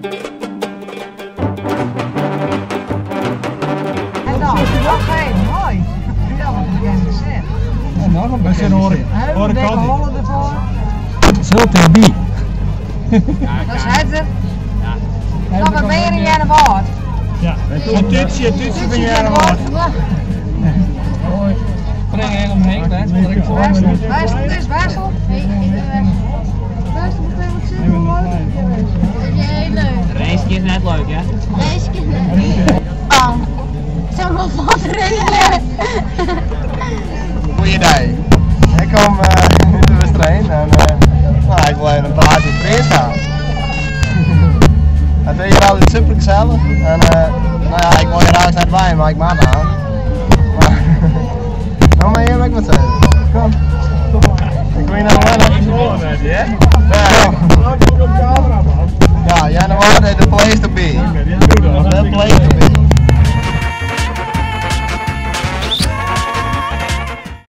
En dan, oké, mooi. Ja, wat een bekende gezicht. En nog een bekende gezicht. Hele dikke holle ervoor. Zult erbij. Dat is het er. Nog wat meer in Earnewâld. Ja, een toetsje, toetsje van Earnewâld. Spring even omheen, hè? Want ik voor Wessel, Wessel, het is Wessel. Nee, ik ben Wessel. Wessel, meteen wat zitten, hoe leuk het Dat is heel leuk. Race is net leuk, hè? Deze keer. Oh. Zou wel wat rennen. Goeiedag. Ik kom uit de Westereen en nou, ik wil even een praatje Fries gaan. Het is hier altijd super gezellig en nou ja, ik wil hier eigenlijk net bij, maar ik maak aan. Maar, nou maar hier ik wat zeggen. Kom. Ik weet nou wel. Ja. Ja, ja, nou the place to be. The place to be.